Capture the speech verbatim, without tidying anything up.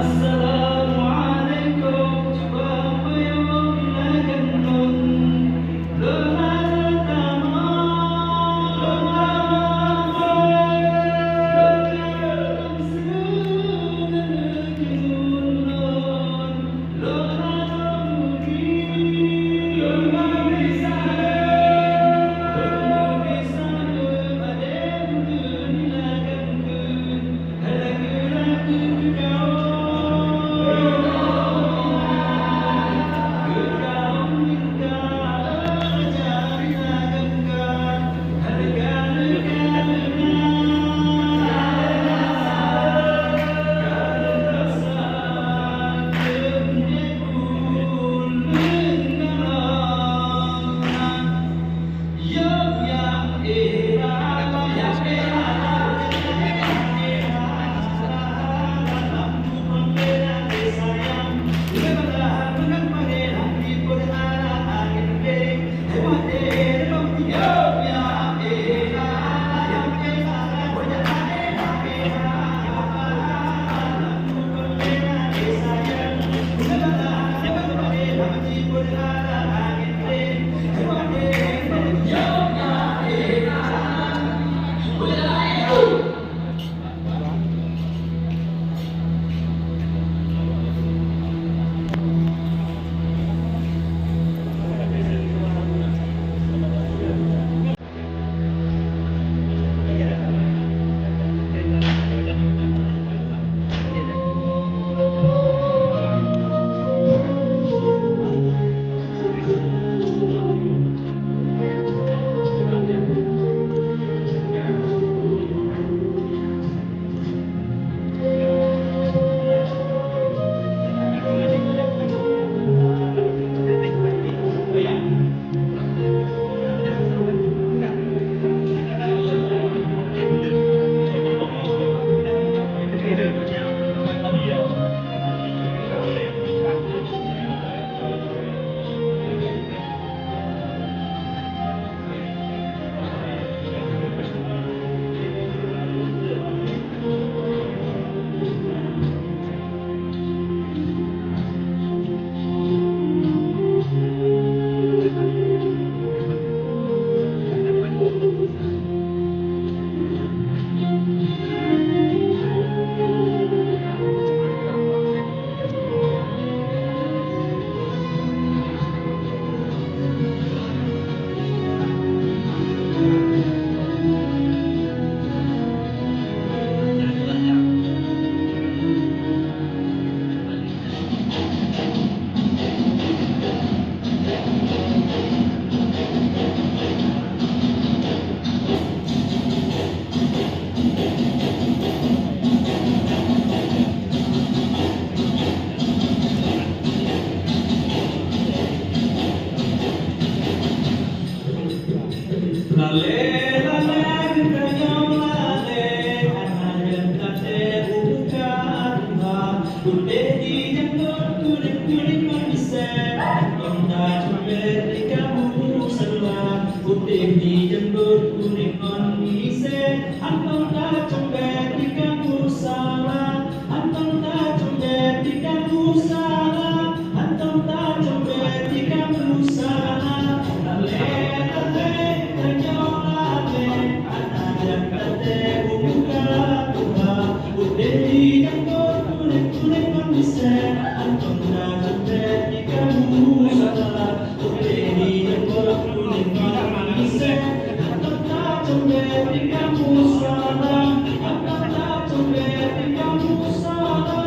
Assalamualaikum, cuba peue nyang lôn lakukan lôn. Lôn na lôn tamong, lôn na lôn tamong, lôn na lôn seudeungon lôn. Lalé, lalé, geutanyoe lalé, hana nyang tate u muka Tuha. Putéh di janggot, kuning-kuning ngon isé, ngon tacumbét di kamoe Salwa. Putéh di janggot, kuning ngon isé, hana tacumbét di kamoe Salwa. Hana tacumbét di kamoe Salwa, hana tacumbét di kamoe Salwa. Lalé, lalé, tanyoe lalé, hana nyang tate u muka Tuha. Udeb di janggot kuning-kuning ngon isé, hana tacumbét di kamoe Salwa. Udeb di janggot kuning ngon isé, hana tacumbét di kamoe Salwa. Hana tacumbét di kamoe Salwa.